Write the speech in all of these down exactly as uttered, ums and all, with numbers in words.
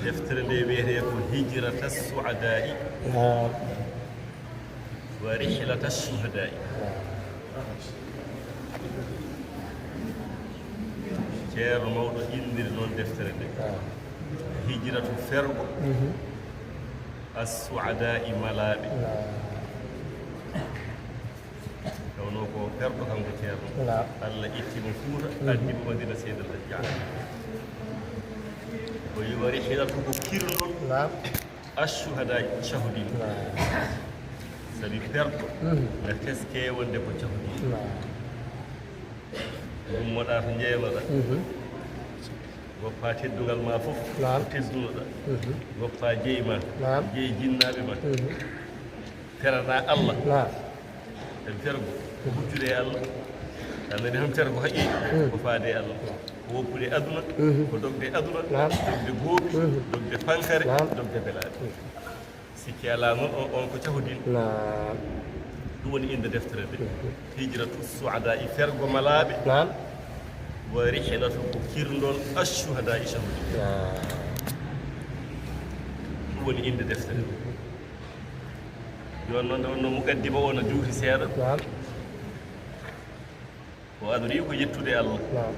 Deftere nde wiyetee ko Hijrata Su'adaa'i, naam, wa Rihlata Shuhadaa'i. Ceerno mawɗo inndiri noon deftere nde, naam, Hijratu, fergo, mhm, As-Su'adaa'i, malaaɓe. Naam. Tawnoo ko fergo kanko ceerno. Naam. Allah itti mo Fuuta, mhm, addi mo Madina Seydal Hajji Ali. O yi wari hilatu ko kirndol. Naam. Ashuhada shahudin. Naam. Sabi fergo, mhm, na teske wonde ko cahudi. Naam. Ummoɗaa to njeeynoɗaa. Mhm. Goppa teddungal ma fof, naam, ko teddunoɗaa. Mhm. Goppa jeyi ma, naam, jeyi jinnaaɓe ma. Mhm. Ferana Allah. Naam. Sabi fergo ko hujjude e Allah. A nani han fergo haqiiqa, mm, ko faade e Allah. Ko woppude aduna, mhm, ko dogde aduna, naam, dogde goopi, mhm, dogde pankare, naam, dogde belaaɗe. Mm. Sikki alaa noon, on, on ko cahudin. Naam. Ɗum woni innde deftere nde. Mhm. Hijratu Su'adaa'i, fergo malaaɓe. Naam. Wa Rihlatu, ko kirndol Ashuhadaa'i, cahudin. Naam. Ɗum woni innde deftere nde. Jooni noon, nde wonno muqaddima o no juuti seeɗa. Naam. O adori ko yettude Allah. Naam.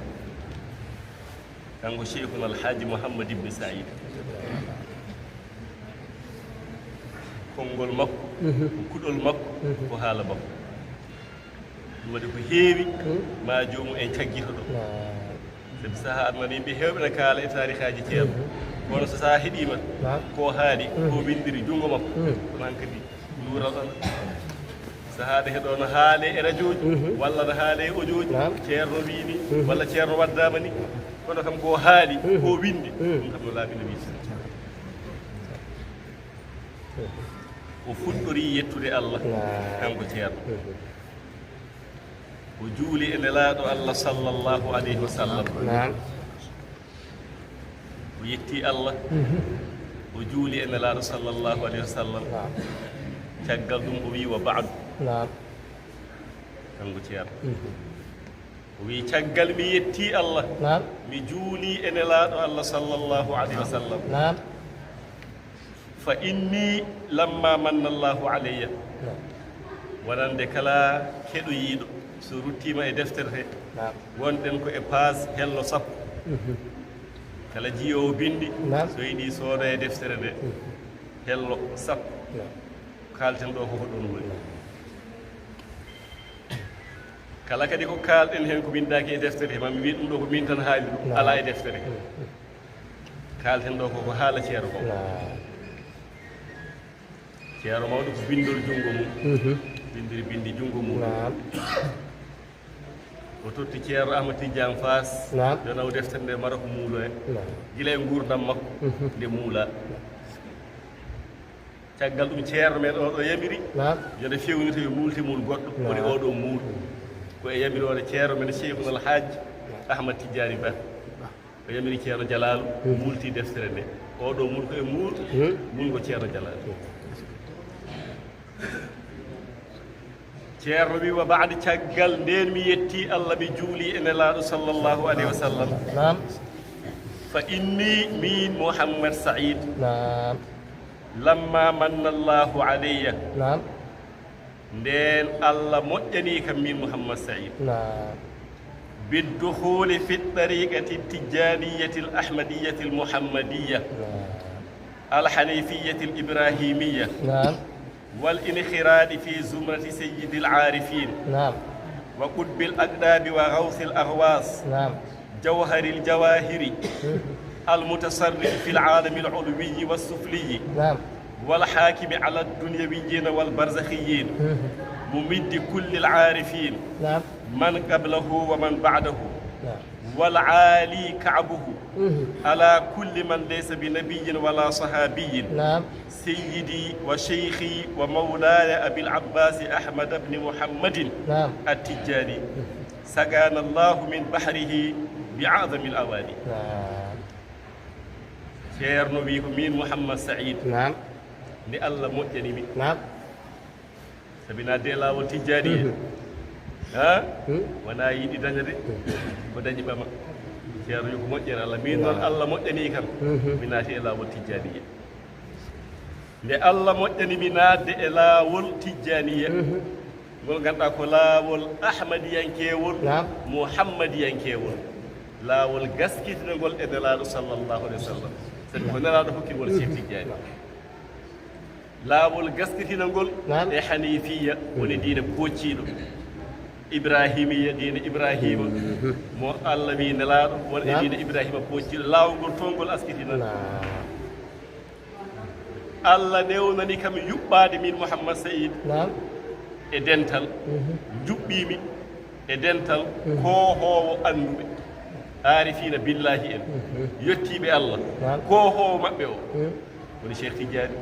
Kanko Cheikhuna Al Hadji Mouhammad Ibn Saïd. Konngol makko, mhm, ko kuɗol makko, mhm, ko haala makko. Ɗum waɗi ko heewi, mhm, ma joomum en caggito ɗo. Naam. Sabi sahaa aduna yimɓe heewɓe ne kaala e taarikaaji ceerno. Mhm. Kono so sahaa heɗiima, naam, ko haali, mhm, ko winndiri junngo makko, mhm, kono hankadi luural ɗon. Sahaaɓe heɗo no haale e rajooji, mhm, walla no haale e ojooji, naam, ceerno wii ni, mhm, walla ceerno waddaama ni. Kono kam ko haali, mhm, ko winndi, mhm, ɗum kam no laaɓi no wiyi. O fuɗɗori yettude Allah, naam, kanko ceerno. Mhm. O juuli e Nelaaɗo Allah sallallahu alayhi wa sallam. Naam. O yetti Allah. Mhm. O juuli e Nelaaɗo sallallahu alayhi wa sallam. Naam. Caggal ɗum o wii, "Wa ba'du." Naam. Kanko ceerno. Mhm. O wii, "Caggal mi yetti Allah, naam, mi juuli e Nelaaɗo Allah sallallahu alayhi wa sallam." Naam. Fa inni lamma manna Allahu alayya. Naam. Wonande kala keɗoyiiɗo, so ruttiima e deftere he, naam, wonɗen ko e paas hello sappo. Mhm. Kala jiyoowo binndi, naam, so yiɗi sooda e deftere nde, mhm, hello sappo. Naam. Kaalten ɗo ko ko ɗon woni. Naam. Kala kadi ko kaalɗen heen ko winndaaki e deftere he, ma mi wiye ɗum ɗo ko min tan haali ɗum, naam, alaa e deftere he. Mhm. Kaalten ɗo ko, ko haala ceerno ko. Naam. Ceerno mawɗo ko binndol junngo mum. Mhm. Binndiri binndi junngo mum. Naam. O totti ceerno Ahmad Tijjaan Faas. Naam. Yo naw deftere nde mara ko muulo en. Naam. Gila e nguurndam makko, mhm, nde muula. Caggal ɗum ceerno men o ɗo yamiri. Naam. Yo nde fewnito yo muultimol goɗɗo. Naam. Woni oɗo muul. Ko e yamiroore ceerno men Cheikhul Alhaaj, naam, Ahmad Tijjaani Ba. O yamiri ceerno Jalaalu, hmm, muulti deftere nde. Oɗo muul ko e muul, hmm, muul ko ceerno Jalaalu. Ceerno wi, "Wa ba'di, caggal nden mi yetti Allah, mi juuli e Nelaaɗo sallallahu alayhi wa sallam. Naam. Fa inni, min Mouhammad Saïd, naam, lamma manna Allahu alayya." Naam. Nden Allah moƴƴani kam min Mouhammad Saïd. Naam. Biddukhuli fi tariqati tijjaniyati al ahmadiyati al muhammadiyya, naam, al hanifiyati al ibrahimiyya. Naam. Wal inkhiradi fi zumrati sayyidi al arifin. Naam. Wa qutbi al aqdabi wa ghawthi al aghwas. Naam. جوهر الجواهر، المتصرف في العالم العلوي والسفلي، نعم، والحاكم على الدنيويين والبرزخيين، ممد كل العارفين، نعم، من قبله ومن بعده، نعم، والعالي كعبه، على كل من ليس بنبي ولا صحابي، نعم، سيدي وشيخي ومولاي أبي العباس أحمد بن محمد، نعم، التجاني. سقانا الله من بحره بأعظم الأواني. Naam. Ceerno wi ko min Mouhammad Saïd. Naam. Nde Allah moƴƴani mi. Naam. Sabi na de laawol tijjaani en. Mhm. Ha? Hmm? Wona yiɗi daña de. Hmm. Ko dañi ɓama. Ceerno yo ko moƴƴere Allah. Min noon, Allah moƴƴani kam. Mi naati e laawol Tijjaaniya. Nde Allah moƴƴani mi naatde e laawol Tijjaaniya, ngol ngannduɗaa ko laawol Ahmadiyankeewol, Muhammadiyankeewol, laawol gaskitinangol e Nelaaɗo sallallahu alayhi wa sallam. Sabi ko Nelaaɗo hokkingol Cheikh Tijjaani. Laawol gaskitinangol e Hanifiya, woni diine koocciiɗo. Ibrahimiya, diine Ibrahima, mo Allah wi Nelaaɗo, won e diine Ibrahima koocciiɗo. Laawol ngol toon ngol askitina. Allah newnani kam yuɓɓaade min Mouhammad Saïd e dental, juɓɓiimi e dental koohoowo annduɓe, aarifiina billaahi en, yettiiɓe Allah, koohoowo maɓɓe o, woni Cheikh Tidiane.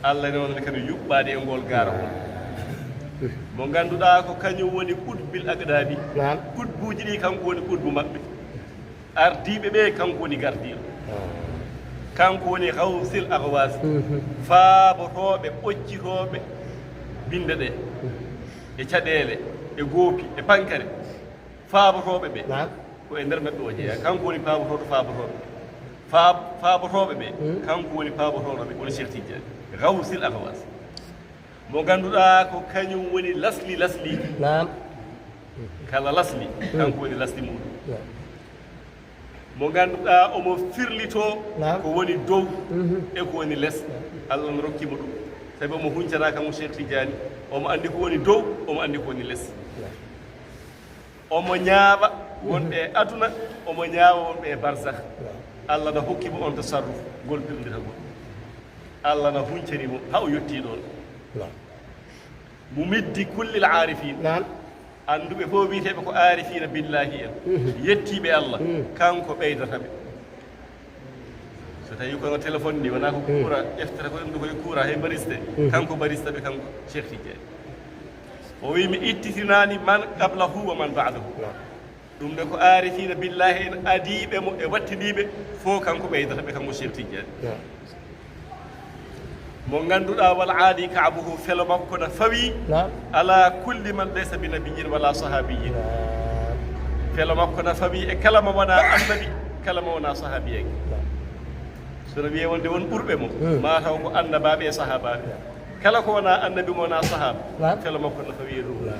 Allah newnani kam yuɓɓaade e ngol gaaragol. Mo ngannduɗaa ko kañum woni qutbil aqdaabi. Qutbuuji ɗi, kanko woni qutbu maɓɓe. Ardiiɓe ɓe, kanko woni gardiiɗo. Kanko woni gawsil agwas. Faabotooɓe, ɓoccitooɓe binnde ɗe, e caɗeele, e goopi, e pankare. Faabotooɓe ɓe, ko e nder maɓɓe o jeyaa. Kanko woni faabotooɗo faabotooɓe. Faab-, faabotooɓe ɓe, kanko woni faabotooɗo ɓe, woni Cheikh Tidiane. Gawsil agwas. Mo ngannduɗaa ko kañum woni lasli lasliiji. Kala lasli, kanko woni lasli muɗum. Mo ngannduɗaa omo firlitoo ko woni dow e ko woni les. Allah no rokki mo ɗum. Sabi omo huncana kanko Cheikh Tidiane, omo anndi ko woni dow, omo anndi ko woni les. Omo ñaawa wonɓe e aduna, omo ñaawa wonɓe e barzakh. Allah no hokki mo on tasarruf, ngol pirlitagol. Allah no huncani mo haa o yettii ɗoon. Mo middi kullil aarifin. Annduɓe fof wiyeteeɓe ko aarifiina billaahi en, yettiiɓe Allah, kanko ɓeydata ɓe. So tawii kono téléphone ni, wonaa ko kuura ƴeftata, ko ɗum ko e kuura, hay bariste. Kanko barista ɓe, kanko Cheikh Tidiane. O wi, "Mi ittitinaani man qablahu wa man ba'dahu." Ɗum ne ko aarifiina billaahi en adiiɓe mo e wattiniiɓe fof, kanko ɓeydata ɓe, kanko Cheikh Tidiane. Mo ngannduɗaa, wal aadi ka'buhu, felo makko na fawi ala kulli man laysa bi nabiyyin wala sahaabiyyin. Felo makko na fawi e kala mo wonaa annabi, kala mo wonaa sahaabiyanke. So no wiyee wonde won ɓurɓe mo, maa taw ko annabaaɓe e sahaabaaɓe. Kala ko wonaa annabi, mo wonaa sahaaba, felo makko na fawi e ɗum.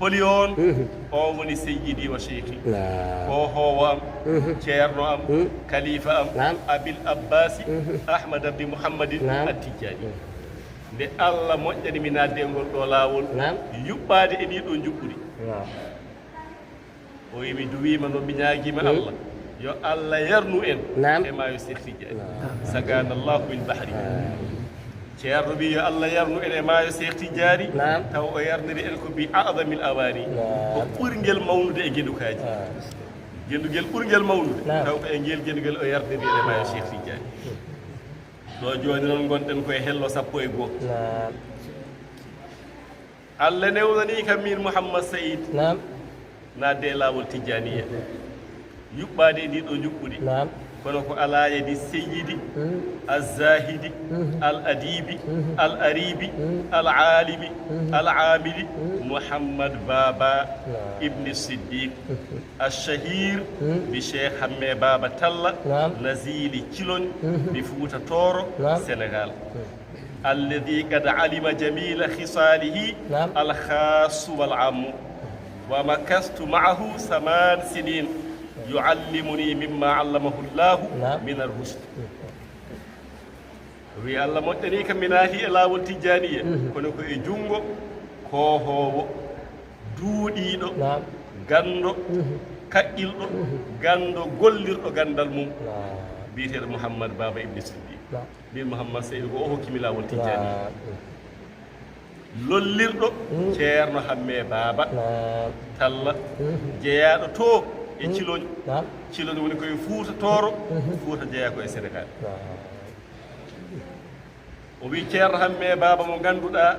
Holi on? O woni seyyidi wa sheykhi. Ko hoowo am, ceerno am, kalifa am, Abil Abbasi Ahmad Abdi Muhammadin At-Tijani. Nde Allah moƴƴani mi naatde e ngol ɗo laawol, yuɓɓaade e ɗii ɗoo njuɓɓudi. O wi, mi duwiima noon, mi ñaagiima Allah, yo Allah yarnu en e maayo Seex Tijjaani. Sagaana Allahu min bahri. Ceerno wi, yo Allah yarnu en e maayo Seex Tijjaani, taw o yarniri en ko bi a'zamil awaani, ko ɓurngel mawnude e gendukaaji. Gendugel ɓurngel mawnude, taw ko e ngel gendugel o yarniri en e maayo Seex Tijjaani. Ɗo jooni noon ngonɗen ko e hello sappo e goo. Allah newnanii kam min Mouhammad Saïd. Naam. Naatde e laawol Tijjaaniya. Yuɓɓaade e ndii ɗoo njuɓɓudi. Naam. Kono ko alaa e ndi seyyidi, al-zaahidi, al-adiibi, al-ariibi, al-aalimi, al-aamili, Mouhammad Baaba ibni Siddiq, al-shahiir bi Cheikh Hamme Baaba Talla, Naziili Ciloñ, bi Fuuta Tooro, Senegaal. الذي قد علم جميل خصاله الخاص والعام، ومكثت معه ثمان سنين يعلمني مما علمه الله من الرشد. Wi Allah moƴƴanii kam mi naati e laawol Tijjaaniya, kono ko e junngo koohoowo, duuɗiiɗo, ganndo, kaqqilɗo, ganndo, gollirɗo ganndal mum, biyeteeɗo Mouhammad Baaba Ibni Siddiq. Min Mouhammad Seydu ko o hokki mi laawol Tijjaani. Lollirɗo Ceerno Hamme Baaba Talla, jeyaaɗo to e Ciloñ. Ciloñ woni ko e Fuuta Tooro, Fuuta jeyaa ko e Senegaal. O wi Ceerno Hamme Baaba mo ngannduɗaa,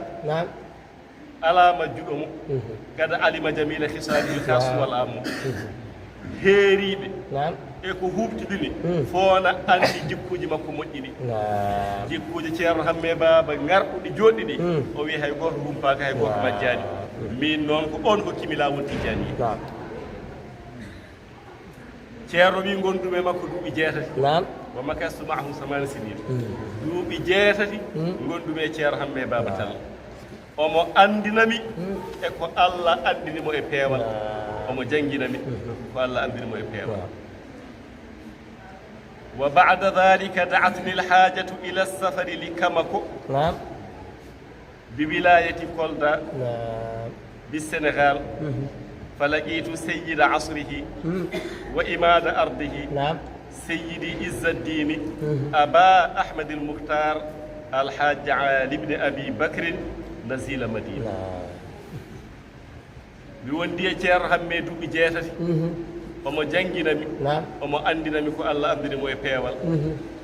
alaa majjuɗo mo. Kada alima jamila khisaalihi khaasu wal aammu. Heeriiɓe e ko huuɓtidini fof na anndi jikkuuji makko moƴƴi ɗi. Jikkuuji Ceerno Hamme Baaba ngarɗuɗi jooɗɗi ɗi, o wi hay gooto humpaaka, hay gooto majjaani. Min noon ko on hokkimi laawol Tijjaani. Naam. Ceerno wi ngonɗumi e makko duuɓi jeetati. Naam. Wa makastu maahu samaana siniin. Duuɓi jeetati ngonɗumi e Ceerno Hammee Baaba Tall. Omo anndina mi e ko Alla anndini mo e peewal. Naam. Omo janngina mi ko Alla anndini mo e peewal. Naam. Wa ba'da dhalika da'atni al-haajatu ila safari li Kamako. Naam. Bi wilaayati Kolda. Naam. Bi Senegaal. Falaqiitu sayyida asrihi wa imaada ardihi. Naam. Sayyidi Izzaddiini Aba Ahmadil Mukhtaar Alhaaj Ali ibn Abi Bakrin Naziila Madiina. Naam. Mi wondi e Ceerno Hammee duuɓi jeetati. Omo janngina mi. Naam. Omo anndina mi ko Alla anndini mo e peewal.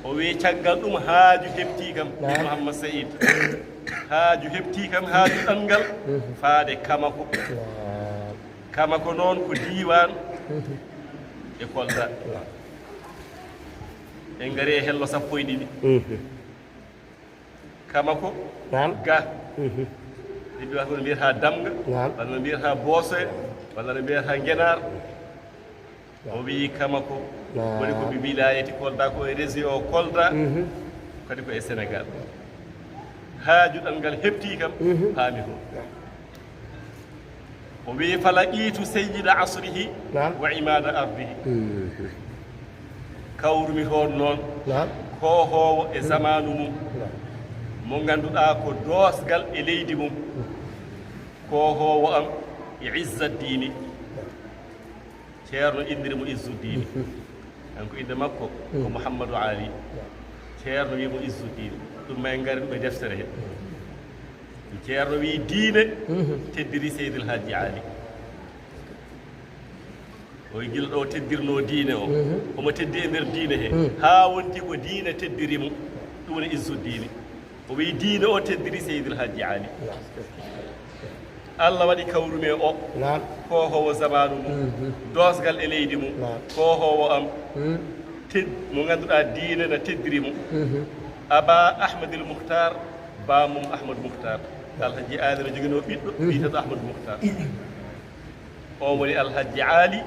O wi caggal ɗum haaju heɓtii kam. Naam. Muhammad Sa'iid. Haaju heɓtii kam, haaju ɗanngal faade Kamako. Naam. Kamako noon ko diiwaan e Kolda. Naam. En ngari e hello sappo e ɗiɗi. Kamako. Naam. Ga. Ɓe mbiya ko mbiyata Damga. Naam. Walla mbiyata Boosoya. Walla mbiyata Ngenaar. O wii Kamako. Naam. Woni ko mi wilaayati Kolda, ko e région Kolda. Kadi ko e Senegaal. Haaju ɗanngal heɓtii kam. Paami ko. O wii falaqiitu sayyida asrihi. Naam. Wa imaada ardihi. Kawrumi toon noon. Naam. Koohoowo e zamaanu mum. Naam. Mo ngannduɗaa ko doosgal e leydi mum. Koohoowo am e Izzaddiini. Ceerno inniri mo Izzuddiini. Kanko innde makko ko Muhammadu Ali. Ceerno wii mo Izzuddiini. Ɗum ma en ngari ɗum e deftere he. Ceerno wii diine teddiri Seydil Hajji Ali. O gila ɗo teddirno diine o. Omo teddi e nder diine he. Haa wonti ko diine teddiri mo. Ɗum woni Izzuddiini. O wii diine o teddiri Seydil Hajji Ali. Alla waɗi kawrumi e o. Naam. Koohoowo zamaanu mum. Doosgal e leydi mum. Naam. Koohoowo am. Ted-, mo ngannduɗaa diine na teddiri mo. Aba Ahmadil Mukhtar, baamum Ahmad Mukhtar. Alhaji Ali no joginoo ɓiɗɗo, wiyeteenɗo Ahmad Mukhtar. O woni Alhaji Ali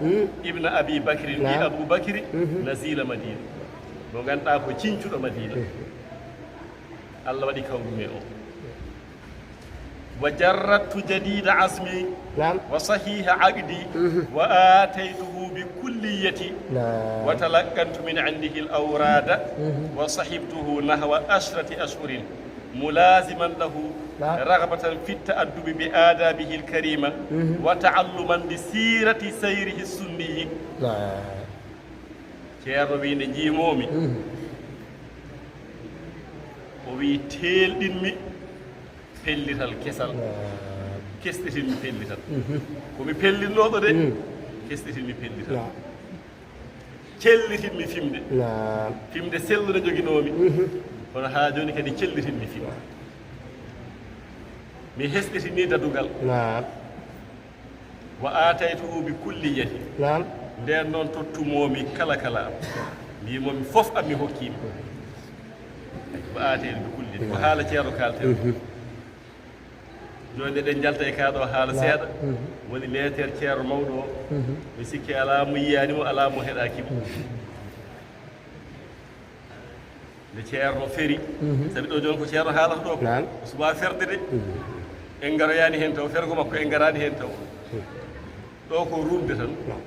ibn Abi Bakri, wi Naam. Abu Bakri, Naziila Madiina. Mo ngannduɗaa ko cincuɗo Madiina. Alla waɗi kawrumi e o. Wa jarrattu jadiida azmi. Naam. Wa sahiiha aqdi. Wa aataytuhu bi kulliyati. Naam. Wa talaqqantu min indihi al-awraada. Wa sahibtuhu nahwa ashrati ashhurin. Mulaaziman lahu. Naam. Raghbatan fi ta'addubi bi aadaabihi al-kariima. Wa ta'alluman bi siirati sayrihi sunniyi. Naam. Ceerno wii nde njiimoomi. O wii teelɗinmi pellital kesal. Naam. Kesɗitinmi pellital. Ko mi pellinnooɗo de, kesɗitinmi pellital. Naam. Cellitinmi fimde. Naam. Fimde sellude joginoomi. Kono haa jooni kadi cellitinmi fimde. Mi hesɗitinii dadugal. Naam. Wa aataytuhu bi kulliyati. Naam. Ndeen noon tottumoomi kala kala am. Mbiimoomi fof am mi hokkiima. Wa aataytuhu bi kulliyati. Ko haala ceerno kaalten. Jooni eɗen njalta e kaa ɗo haala seeɗa. Woni leeter ceerno mawɗo o. Mi sikki alaa mo yiyaani mo, alaa mo heɗaaki mo. Nde ceerno feri, sabi ɗo jooni ko ceerno haalata ɗo ko. Naam. Subaa ferde de. En ngaroyaani heen taw, fergo makko en ngaraani heen taw. Ɗo ko rumde tan. Naam.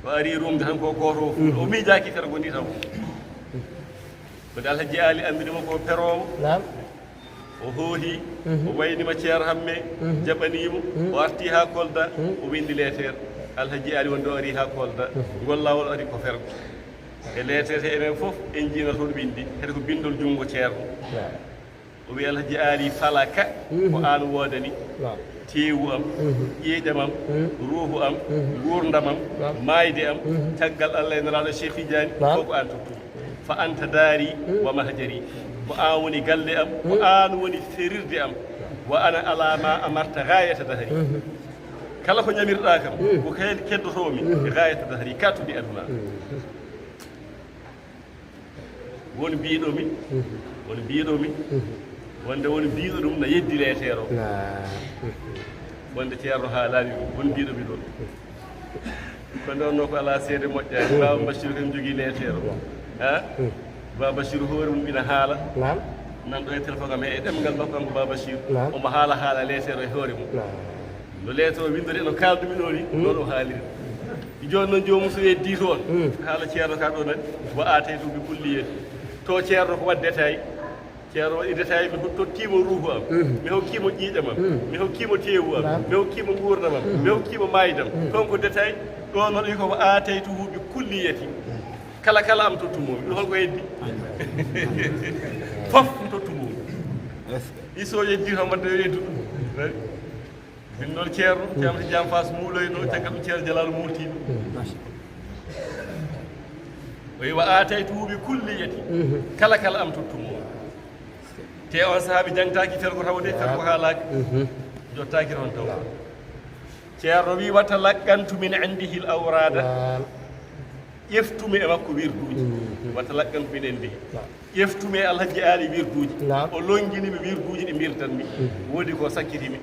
O ari rumde tan ko gooto o fuɗɗo. O miijaaki fergo ndi taw. Ko de Alhaji Ali anndini mo ko peroowo. Naam. O hoohi, o waynima ceerno Hammee, jaɓaniimo, o arti haa Kolda, o winndi leeter. Alhaji Ali wonde o ari haa Kolda, ngol laawol ari ko fergo. E leeter he enen fof en njiinat toon winndi, hede ko binndol junngo ceerno. O wi Alhaji Ali falaka, ko aan woodani. Teewu am, ƴeeƴam am, ruuhu am, nguurndam am, maayde am, caggal Allah e Nelaaɗo Cheikh Tidiane, fof ko aan tottu. Fa anta daari wa mahjari. Ko aan woni galle am, ko aan woni ferirde am. Wa ana ala ma amarta gaayata dahri. Kala ko ñamirɗaa kam, ko heen keddotoomi gaayata dahri, kattude aduna. Won mbiiɗomi, won mbiiɗomi, wonde won mbiiɗo ɗum na yeddi leeteer o. Wonde ceerno haalaani ɗum, won mbiiɗomi ɗoon. Ko nden ɗo ko alaa seede moƴƴaani. Baaba Basiiru kam jogii leeteero. Ha? Baaba Basiiru hoore mum ina haala. Naam. Nan ɗo e téléphone am e ɗemngal makko, kanko Baaba Basiiru. Naam. Omo haala haala leeteero e hoore mum. Naam. No leeteero winndori, no kaaldu-mi ɗo ni, noon o haaliri. Jooni noon, joomum so yeddii toon, haala ceerno ka ɗo nani, wa aataytu bi kulliyati. To ceerno ko waɗ détail. Ceerno waɗi détail, mi tottiimo ruuhu am, mi hokkiimo ƴiiƴam am, mi hokkiimo teewu am, mi hokkiimo nguurndam am, mi hokkiimo maayde am. Toon ko détail, ɗo noon wi ko wa aataytuhu bi kulliyati. Kala kala am tottumo, mi holko heddi? Fof mi tottumo. Ɗi so yeddii toon, wadde yo yeddu. Min noon ceerno, ceerno Tijaan Faas muuloyno, caggal ɗum ceerno Jalaalu muultiino. O wi wa aataytuhu bi kulliyati. Kala kala am tottumo. Te on sahaa ɓe jangtaaki fergo taw de, fergo haalaaki. Jottaaki toon taw. Ceerno wi wa talaqqantu min indihi al awrada. Naam. Ƴeftumi e makko wirduuji. Wa talaqqantu min indihi. Naam. Ƴeftumi e Alhaji Aali wirduuji. Naam. O longini mi wirduuji ɗi mbirdan mi. Woodi ko sakkitimi.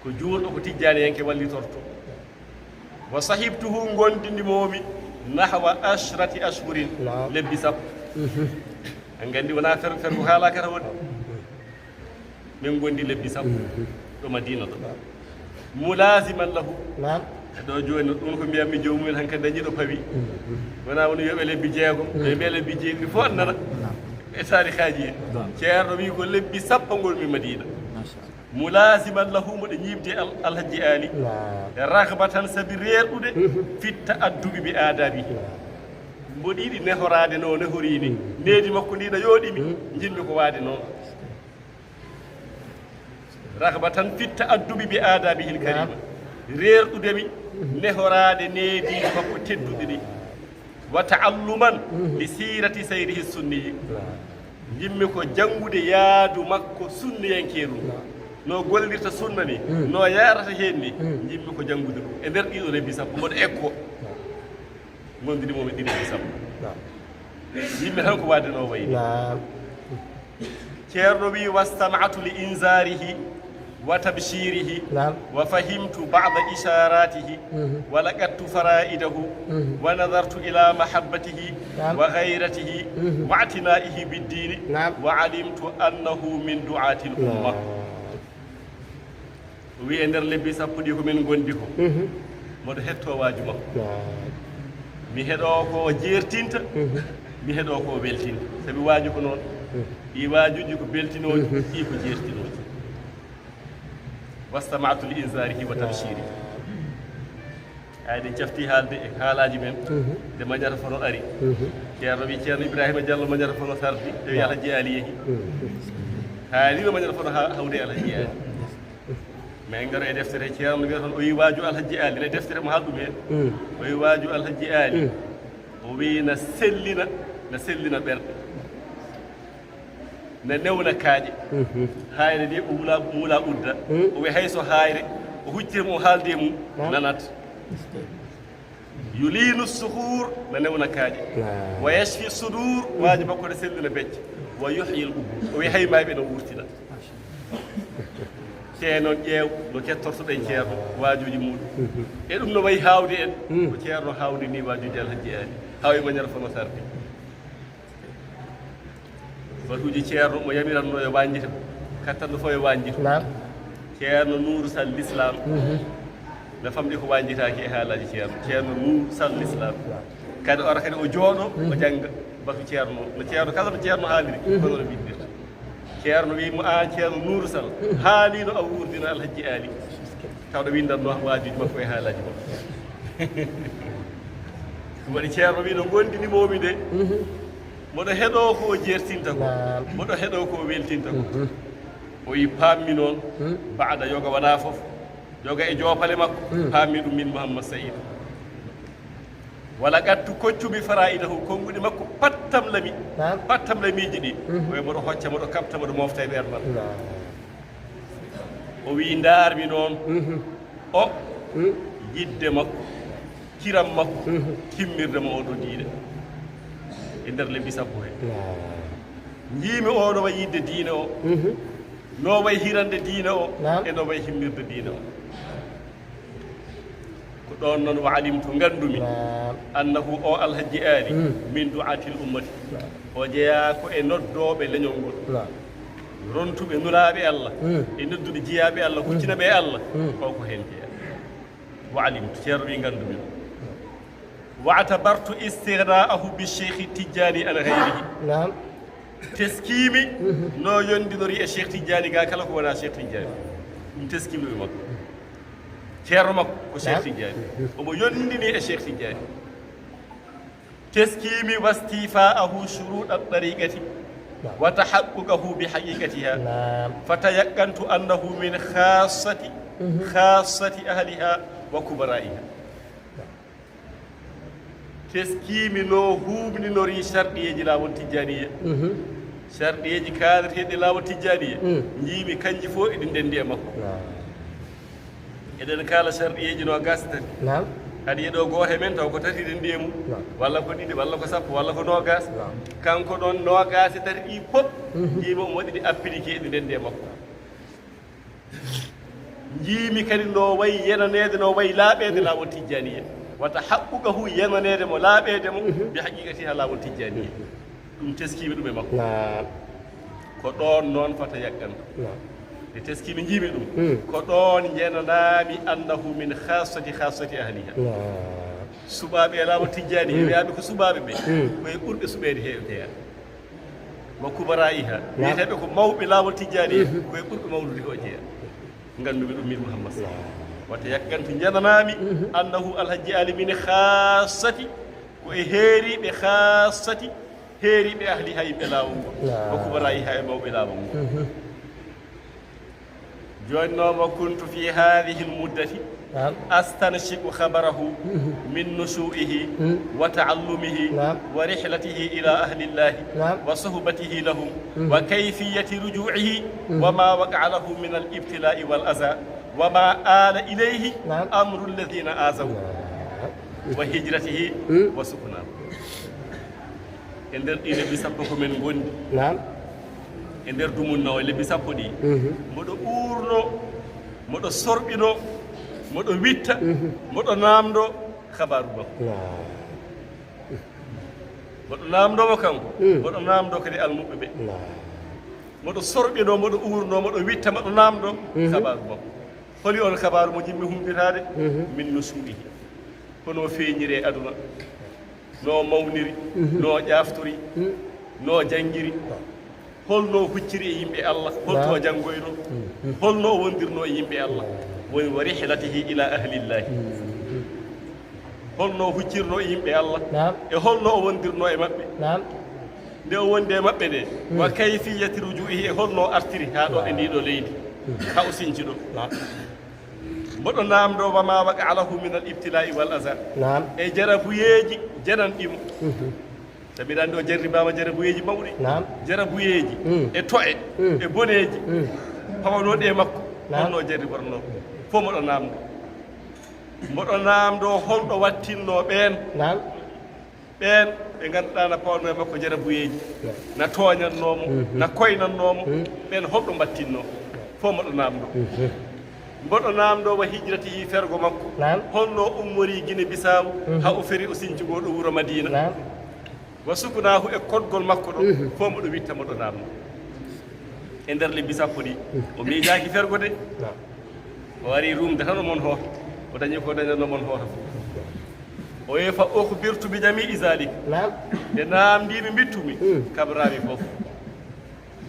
Ko juulɗo, ko tijjaaniyanke wallitorto. Wa sahibtuhu, ngonndinimoomi nahwa ashrati ashhurin, naam, lebbi sappo. En nganndi wonaa fer-, fergo haalaaka tan woni. Min ngondi lebbi sappo ɗo Madina ɗo. Mulasiman lahu. Naam. E ɗo jooni ɗum ko mbiyatmi joomum en hankadi dañi ɗo pawi. Wonaa woni yoɓe lebbi jeegom, ɓe mbiya lebbi jeeɗiɗi fof annana. E taarikaaji en. Ceerno wi ko lebbi sappo ngonmi Madina. Mulasiman lahu, mboɗo ñiiɓde Al-, Alhaji Aali. Naam. Ragbatan, sabi reerɗude, fitta addubi bi aadabihi. Mboɗo yiɗi nehoraade no nehori ni. Needi makko ndi no yooɗi mi, njiɗmi ko waade noon. Ragbatan fitta addubi bi aadabihi l karima. Naam. Reerɗude mi, nehoraade neediiji makko tedduɗi ɗi. Wa taalluman li siirati sayrihi sunniyi. Naam. Njiɗmi ko janngude yaadu makko sunniyankeeru. Naam. No gollirta sunna ni, no yaarata heen ni, njiɗmi ko janngude ɗum. E nder ɗiɗo lebbi sappo, mboɗo ekko. Naam. Ngondiri mo mi ɗiɗi lebbi sappo. Naam. Yimɓe tan ko waade no wayi ni. Naam. Ceerno wi, "Wastama'tu li inzarihi wa tabshirihi, naam, wa fahimtu ba'da isharatihi, mhm, wa laqattu fara'idahu, mhm, wa nazartu ila mahabbatihi, naam, wa ghayratihi, mhm, wa i'tina'ihi biddini, naam, wa alimtu annahu min du'atil umma." Naam. O wi, e nder lebbi sappo ɗi ko min ngondi ko, mhm, mboɗo hettoo waaju makko. Naam. Mi heɗoo ko jeertinta, mhm, mi heɗoo ko weltinta. Sabi waaju ko noon. Mhm. Ɗi waajuuji ko beltinooji, mhm, ɗi ko jeertinooji. Wastama'tu li inzarihi wa tabshiri. Naam. Hay ɗen cafti haalde e haalaaji men, mhm, nde Mañata Fono ari. Mhm. Ceerno wi, Ceerno Ibrahima Diallo Mañata Fono sardi, tawi, naam, Alhaji Ali yehi. Mhm. Haalino Mañata Fono ha-, hawde e Alhaji Ali. Naam. Mais en ngaro e deftere, Ceerno wiyata toon, o wi waaju Alhaji Ali, ene deftere mo haalɗum heen. Mm. O wi waaju Alhaji Ali. Mm. O wi na sellina, na sellina ɓerɗe. Na newna kaaƴe. Mhm. Haayre de, o wula, wula udda. Mm. O wi hay so haayre, o huccire mo, o haalde mum, naam, nanat. Yulinu suhur, na newna kaaƴe. Naam. Wa yashfi sudur, waaju makko ne sellina becce. Wa yuhyi al qubur. O wi hay mayɓe no wurtina. Te noon ƴeew no kettortoɗen Ceerno, waajuuji muuɗum. Mhm. E ɗum no wayi haawde en, mm, ko Ceerno haawdi ni waajuuji Alhaji Ali. Haw e Mañata Fono sarde. Batuuji Ceerno mo yamiranno yo wañjita, kattanɗo fof yo wañjita. Naam. Ceerno Nuuru Sall Lislaam. Mhm. No famɗi ko wañjitaaki e haalaaji Ceerno. Ceerno Nuuru Sall Lislaam. Naam. Kadi ora kadi o jooɗo, o, mhm, jannga batu Ceerno. No Ceerno kala no Ceerno haaliri, mhm, ko noon o winndirta. Ceerno wi mo, "Aan Ceerno Nuuru Sall, mhm, haaliino a wuurdina Alhaji Ali." Tawɗo winndanno waajuuji makko e haalaaji makko. Ɗum waɗi Ceerno wi, no ngondinimoomi de, mhm, mboɗo heɗoo ko o jeertinta ko, naam, mboɗo heɗoo ko o weltinta ko. Mhm. O wi, paammi noon, mhm, baada yoga wonaa fof. Yoga e joopale makko, mm, paammi ɗum min Mouhammad Saïd. Wala qattu koccumi faraidahu, konnguɗi makko pattam lami, naam, pattam lamiiji ɗi. Mhm. Ko e mboɗo hocca, mboɗo kaɓta, mboɗo mofta e ɓeer makko. Naam. O wi, ndaarmi noon, mhm, o, mm, yidde makko, kiram makko, mhm, timmirde mo oɗo diine. E nder lebbi sappo he. Naam. Njiimi oɗo wayi yidde diine o. Mhm. No wayi hirande diine o, naam, e no wayi himmirde diine o. Ko Ɗon noon, wa alimtu, nganndumi, naam, annahu, o Alhajji Aali, hmm, min du'aatil ummati, naam, o jeyaa ko e noddooɓe leñol ngol, naam, rontuɓe nulaaɓe Allah, hmm, e noddude jiyaaɓe Allah, hmm, huccinaɓe e Allah, hmm, ko ko heen jeyaa. Wa alimtu, Ceerno wi, nganndumi ɗum. Wa atabartu istighnaahu bi Cheikh Tidjani an ghayrihi. Naam. Teskiimi, mhm, no yondinori e Cheikh Tidjani ga kala ko wonaa Cheikh Tidjani. Ɗum teskiimi ɗum e makko. Ceerno makko ko Cheikh, naam, Tidjani. Omo yondini e Cheikh Tidjani. Teskiimi wastifaahu shuruuɗa tariqati, naam, wa tahaqquqahu bi haqiqatiha. Naam. Fatayaqqantu annahu min khassati, mhm, khassati ahliha wa kubaraiha. Teskiimi no huuɓninori sarɗiyeeji laawol Tijjaaniya. Mhm. Sarɗiyeeji kaalateeɗi laawol Tijjaaniya. Mm. Njiimi kanji fof eɗi ndenndi e makko. Naam. Eɗen kaala sarɗiyeeji noogaas tati. Naam. Kadi e ɗo gooto e men taw ko tati ndenndi e mum. Naam. Walla ko ɗiɗi, walla ko sappo, walla ko noogaas. Naam. Kanko ɗon noogaas e tati ɗi fof, mhm, njiimi omo waɗi ɗi appliqué eɗi ndenndi e makko. Njiimi kadi no wayi yenaneede, no wayi laaɓeede laawol Tijjaaniya. Wa tahaqquqahu, yenaneede mo, laaɓeede mo, mhm, bi haqiqatiha laawol Tijjaaniya. Ɗum teskiimi ɗum e makko. Naam. Ko ɗoon noon fatayaqqantu. Naam. Nde teskiimi njiimi ɗum. Hmm. Ko ɗoon njenanaami annahu min khassati khassati ahliha. Naam. Suɓaaɓe e laawol Tijjaani, hmm, wiyaaɓe ko suɓaaɓe ɓe, hmm, ko e ɓurɓe suɓeede he o jeyaa. Wa kubaraiha. Naam. Wiyeteeɓe ko mawɓe laawol Tijjaani, mhm, ko e ɓurɓe mawnude ko o jeyaa. Nganndumi ɗum min Muhammad Sall. Naam. Wata yaqqantu njananaami, mhm, annahu Alhajji Aali min khassati, ko e heeriiɓe khassati, heeriiɓe ahliha, yimɓe laawol ngol. Naam. Wa kubaraiha, e mawɓe laawol ngol. Mhm. Jooni noon, wa kuntu fi haadihi lmuddati, naam, astanshiqu khabarahu, mhm, min nushu'ihi, mhm, wa ta'allumihi, naam, wa rihlatihi ila ahli llahi, naam, wa suhbatihi lahum, mhm, wa kayfiyati ruju'ihi, mhm, wa ma waqa'a lahu min al-ibtila'i wal aza, wa ma ala ilayhi, naam, amru alladhina azaw, naam, wa hijratihi, mhm, wa suknahu. E nder ɗii lebbi sappo ko men ngondi. Naam. E nder dumunna o, lebbi sappo ɗi. Mhm. Mboɗo uurno, mboɗo sorɓino, mboɗo witta, mhm, mboɗo naamndo khabaaru makko. Naam. Mboɗo naamndo mo kanko, mm, mboɗo naamndo kadi almuɓɓe ɓe. Naam. Mboɗo sorɓino, mboɗo uurno, mboɗo witta, mboɗo naamndo, mhm, khabaaru makko. Holi on khabaaru mo njiɗmi humpitaade? Mhm. Min nushu'ihi. Hono feeñiri e aduna. No mawniri, mhm, no ƴaaftori, mhm, no janngiri, holno hucciri e yimɓe Allah, holto, naam, janngoyno, mhm, holno o wondirno e yimɓe Allah, woni wa rihlatihi ila ahlillahi, mhm, holno huccirno e yimɓe Allah, naam, e holno o wondirno e maɓɓe, naam, nde o wondi e maɓɓe nde, mhm, wa kayfiyati ruju'ihi, e holno o artiri haa ɗo e, naam, ndiɗo leydi, mhm, haa o sinci ɗo. Naam. Mboɗo naamndo wa ma waqa'a lahu min al-ibtila'i wal aza. Naam. E jarabuyeeji jananɗi mo. Mhm. Sabi ɗan ɗo jarribaama jarabuyeeji mawɗi. Naam. Jarabuyeeji, mm, e to'e, mm, e boneeji, mm, pawanooɗi e makko. Naam. Honno jarriborno? Fof mboɗo naamndo. Mboɗo naamndo holɗo wattinno ɓeen. Naam. Ɓeen ɓe ngannduɗaa na pawanno e makko jarabuyeeji, na tooñannoo mo, mhm, na koynannoo mo, mhm, ɓeen holɗo mbattinnoo? Fof mboɗo naamndo. Mhm. Mboɗo naamndo wa hijratihi, fergo makko. Naam. Holno o ummori Gine Bisaawu, mhm, haa o feri o sinci ngoo ɗo wuro Madiina? Naam. Wa suknaahu, e koɗgol makko ɗo, mhm, fof mboɗo witta, mboɗo naamndo. E nder lebbi sappo ɗi, mhm, o miijaaki fergo de. Naam. O ari rumde tan o mon hoota. O dañi ko dañatno mon hoota fof. O wiyi, fa ukhbirtu bi jami'i zalik. Naam. Nde naamndiimi, mbittumi, hmm, kabraami fof.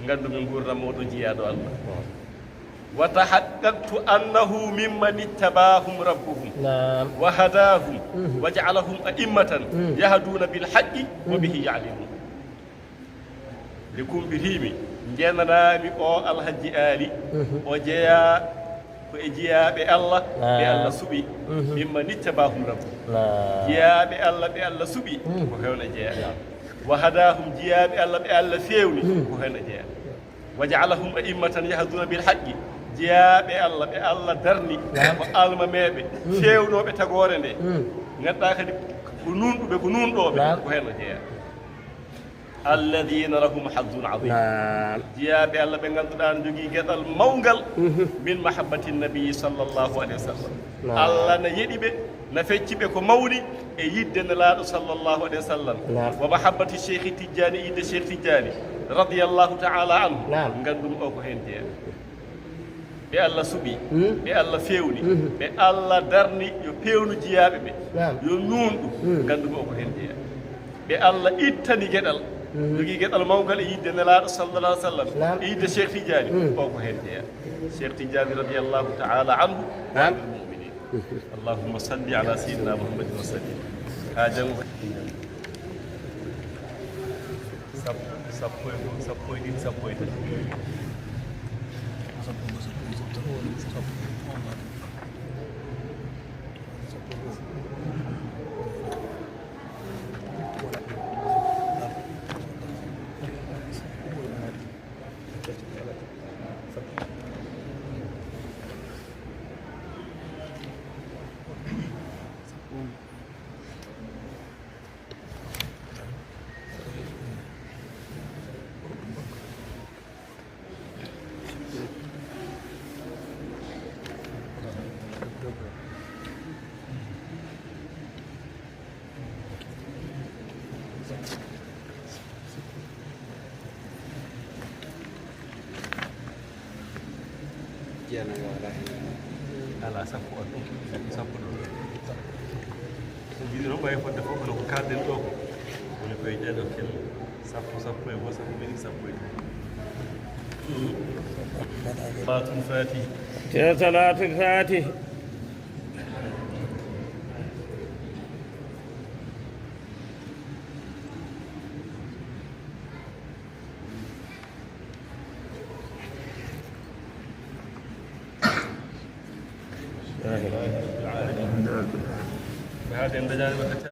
Nganndumi nguurndam o ɗo jiyaaɗo Allah. Naam. Wa tahaqqaqtu annahu mimman ittabahum rabbuhum. Naam. Wa hadahum, mhm, wa ja'alahum a'immatan, hmm, yahduna bil haqqi wa, mhm, bihi ya'dilun. Nde kumpitiimi, njenanaami o Alhajji Aali, mhm, o jeyaa ko e jiyaaɓe Allah, ɓe, ah, Allah suɓi, mhm, mimman ittabahum rabbuhum. Ah. Jiyaaɓe Allah ɓe Allah suɓi, mhm, ko heen o jeyaa. Wa hadahum, jiyaaɓe Allah ɓe Allah feewni, mhm, ko heen o jeyaa. Wa ja'alahum a'immatan yahduna bil haqqi, jiyaaɓe Allah ɓe Allah darni, naam, ko almameeɓe, mhm, feewnooɓe tagoore nde, mhm, ngannduɗaa kadi ko nuunɗuɓe, ko nuunɗooɓe, naam, ko heen o jeyaa. Alladhina lahum hazzun azim. Naam. Jiyaaɓe Allah ɓe ngannduɗaa ne njogii geɗal mawngal, mhm, min mahabbati nabi sallallahu alayhi wa sallam. Naam. Allah na yeɗi ɓe, Na fecci ɓe ko mawni e yidde Nelaaɗo sallallahu alayhi wa sallam. Naam. Wa mahabbati Cheikh Tidiane, yidde Cheikh Tidiane radiyallahu ta'ala anhu. Naam. Ngandumi o ko heen jeyaa. Ɓe Allah suɓi, hmm, ɓe Allah feewni, hmm, ɓe Allah darni yo peewnu jiyaaɓe ɓe, naam, yo nuunɗu, hmm, ngandumi o ko heen jeyaa. Ɓe Allah ittani geɗal, hmm, jogii geɗal mawngal e yidde Nelaaɗo sallallahu alayhi wa sallam, naam, e yidde Cheikh Tidiane, hmm, o ko heen jeyaa. Cheikh Tidiane radiyallahu ta'ala anhu, naam, wa anil mu'minin. اللهم صل على سيدنا محمد وسلم. Haa janngo. Sappo, sappo e go'o, sappo e ɗiɗi, sappo e tati. Jeena yo alaa heen. Alaa, sappo on ɗum, sappo ɗum. Ko mbiɗo noon, ɓay fodde fof, kono ko kaalɗen ɗo ko, woni koye ɗee ɗoo kelle. Sappo, sappo e go'o, sappo e ɗiɗi, sappo e tati. Salaatul Faatihi. Salaatul Faatihi. Ɓe haaɗi en dañaani wadde